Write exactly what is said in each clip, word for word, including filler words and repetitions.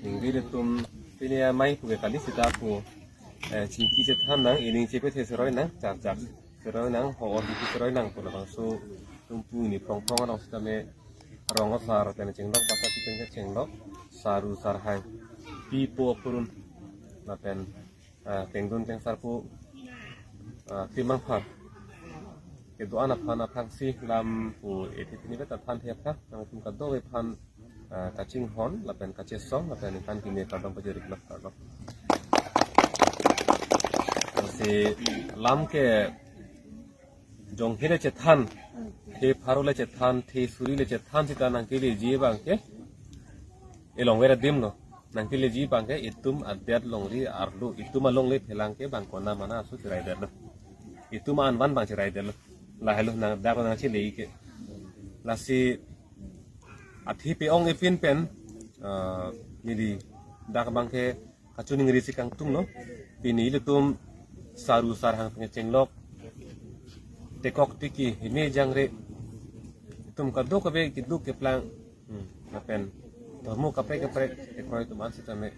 Ningve ilitum pini amei puke kali sita pu, eh, chingki chethan nang, ining chepe the seroi nang, chak chak seroi nang, ho-or di seroi nang pu labangso atum pu ini prong prong along sitame rong asar pen chenglok, basa pen chenglok, saru sarhang, pipo apurun lapen, ah, tengdun tengsar pu, ah, klimang phar kedo-an aphan aphrangsi lam pu ethe pini beta than the aphan nangtum kadokave aphan, ah, kachinghon lapen kachesong lapen ningkan keme kardom pajir-ik lok kardom. Si lam ke jong hile chethan, the pharo le chethan, the suri le chethan sita nangkeleji abang ke elong vera dim lo. Nangkeleji abang ke itum adet longri arlo, itum along le phelang ke bang kona mana aso cherai det lo. Itum an van bang cherai det lo. Lahelo nang dak nangchele ke. Lasi athe pe-ong epin pen, ah, neli dak abang ke kachiningri si kangtung lo. Pini ilitum saru sarhang pen chenglok, tekok tiki, hime jangre, itum kadokave keduk keplang, hmm, lapen dhormo kaprek kaprek, ekroi atum an sitame,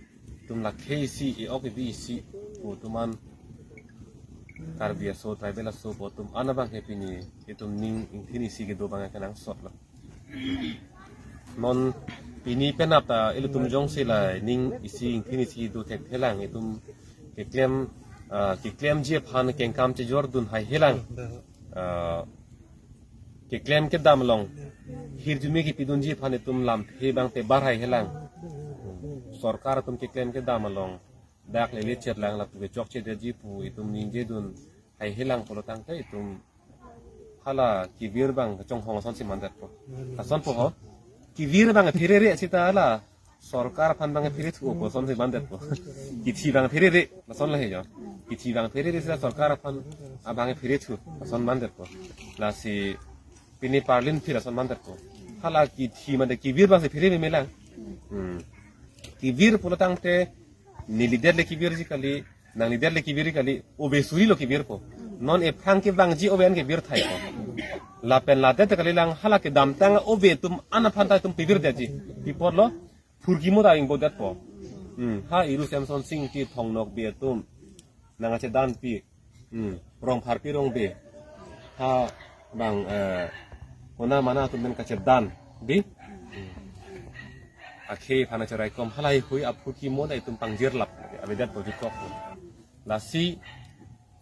itum lakhei isi, e-ok evi isi pu atum an, Karbi aso, tribal aso pu atum an abang ke pini itum ning ingthin isi kedo abang ke nangsot lo. Non pini penap ta ilitum jongsi la ning isi ingthin isi do thekthelang, itum keklem, ah, keklemji aphan kengkam chejordun haihelang. Ah, keklem kedam along hirjume kepidunji aphan itum lamthe abang te bar haihelang. Sorkar atum keklem kedam along dak lele chetlang lapu kechokche detji pu itum ningjedun haihelang pulo tangte itum hala kevir abang kachonghong asonsi mandetpo. Asonpo ho. Kevir abang pherere sita hala sorkar aphan abang pherethu pu asonsi mandetpo. Kithi abang pherere, lason lahe jo. Kithi abang pherere sita sorkar aphan abang pherethu, ason mandetpo. Lasi pini parlin phir ason mandetpo. Hala kithi mate kevir abangsi phere memelang. Hmm. Kevir pulo tangte neli det le kevirji kali, nangli det le kevirji kali, ove suri lo kevirpo. Non ephrang kevangji ove an kevir thaipo. Lapen ladet kalilang, hala kedamtang ove atum an aphan ta itum pevirdetji. Pi apotlo, phurkimo ta ingbodetpo. Hmm, ha Iru Semson Sing ti Thong Nokbe atum nangkachedanpi. Hmm, Rongpharpi Rongbe. Ha bang, eh, kona mana atum pen kachedan, di? Hmm. Akhei aphan acherai kom halahei hui aphurkimo ta itum pangjirlap, avedet po jukok. Lasi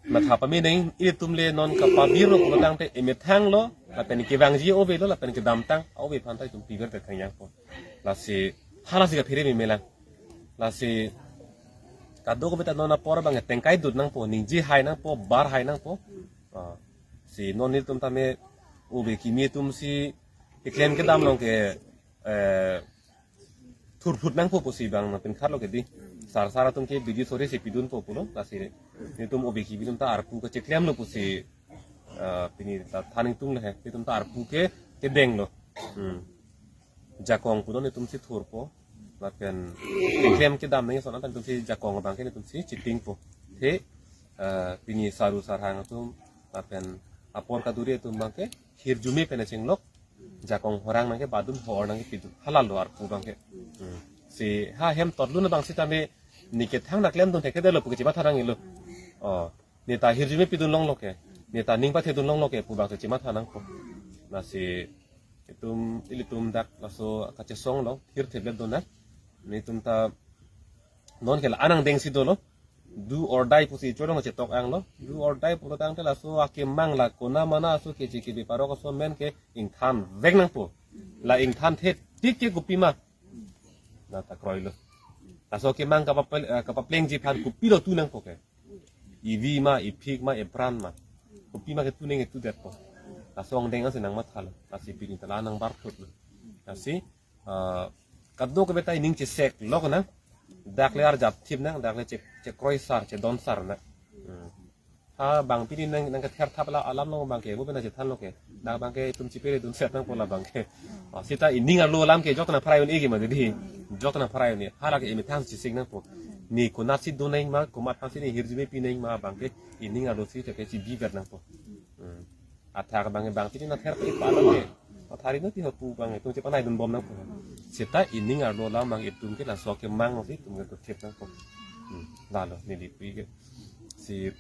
matha pameneng, ilitum le non kapavir lo pulo tangte emethang lo, lapen kevangji ove lo, lapen kedamtang ove aphan ta itum pevirdet thangyang po. Lasi halasi kaphere memelang. Lasi kadokave ta non apor abang tengkai dut nangpo, ningje hai nangpo, bar hai nangpo. Ah, si non nelitum tame ove kimi atumsi keklem kedam along ke, eh, thurphut nangpo pusi abang nangpinkhatlo ke di. Sar sar atum ke bidi sore si pidunpo pulo, lasi nelitum ove kimi atum ta arpu kecheklemlo pusi, eh, pini ta than ingtung le he, itum ta arpu ke kedenglo. Hmm. Jakong pu non itumsi thurpo. Lapen keklem kedam nangji ason anta itumsi jakong abang ke itumsi chetingpo. The, eh, pini saru sarhang atum, lapen apor kaduri atum abang ke hirjume pen chenglok, jakong horang nangkebadun, ho-or nangkepidun. Halalo arpu abang ke. Hmm. Si ha hem totlun abang sitame ne kethang nangklemdun thekthedetlo pu ke chematha nangjilo. Oh. Ne ta hirjume pidun longlo ke, ne ta ning pathedun longlo ke pu abang si chematha nangpo. Lasi itum, ilitum dak laso kachesong along hirtheplet dona. Nelitum ta non ke la-an angdengsi dolo. Do or die pusi chodong chetok anglo. Do or die pulo tangte laso akemang la kona mana aso keche kebe parok aso amen ke ingthanvek nangpo. La ingthanthe tik ke kopima, na ta kroilo. Laso akemang kapapel-, eh, kapaplengji aphan kopilo tu nangpo ke. Ivi ma, iphik ma, ipran ma. Kopima ke tu nangtudetpo. Laso angdeng ansi nangmathalo. Lasi pini ta la nangbarthutlo. Lasi, ah, kadokave ta ining cheseklok nang. Dak le arjapthip nang, dak le che, chekroisar, chedonsar nang. Hmm. Ha bang pini nang, nangketherthap la alam along abang ke, bo pena chethanlo ke. Dak abang ke itum chiperedunset nangpo la abang ke. Ah, sita ining arlo alam ke jokna pharai un-e ke ma di. Jokna pharai un-e. Hala ke emethang chesik nangpo. Ne konatsi do nangji ma, komat aphansi ne hirjume pi nangji ma abang ke ining arlo si ke chibivet nangpo. Hmm. Athak abang ke bang pini nangtherpi pa alam ke. Pathari no ti hapu abang itum chepanai dunbom nangpo. Seta ining arlo alam abang itum ke laso kemang si itum ke thip nangpo. Hmm, lalo neli pi ke. Si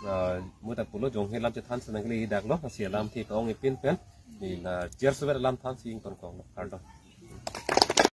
ah, muta pulo jong he alam chethan senang kali dak lo, si alam thi tong ipin pen. Ni la chersuvet alam than si ington kong lo. Kardom.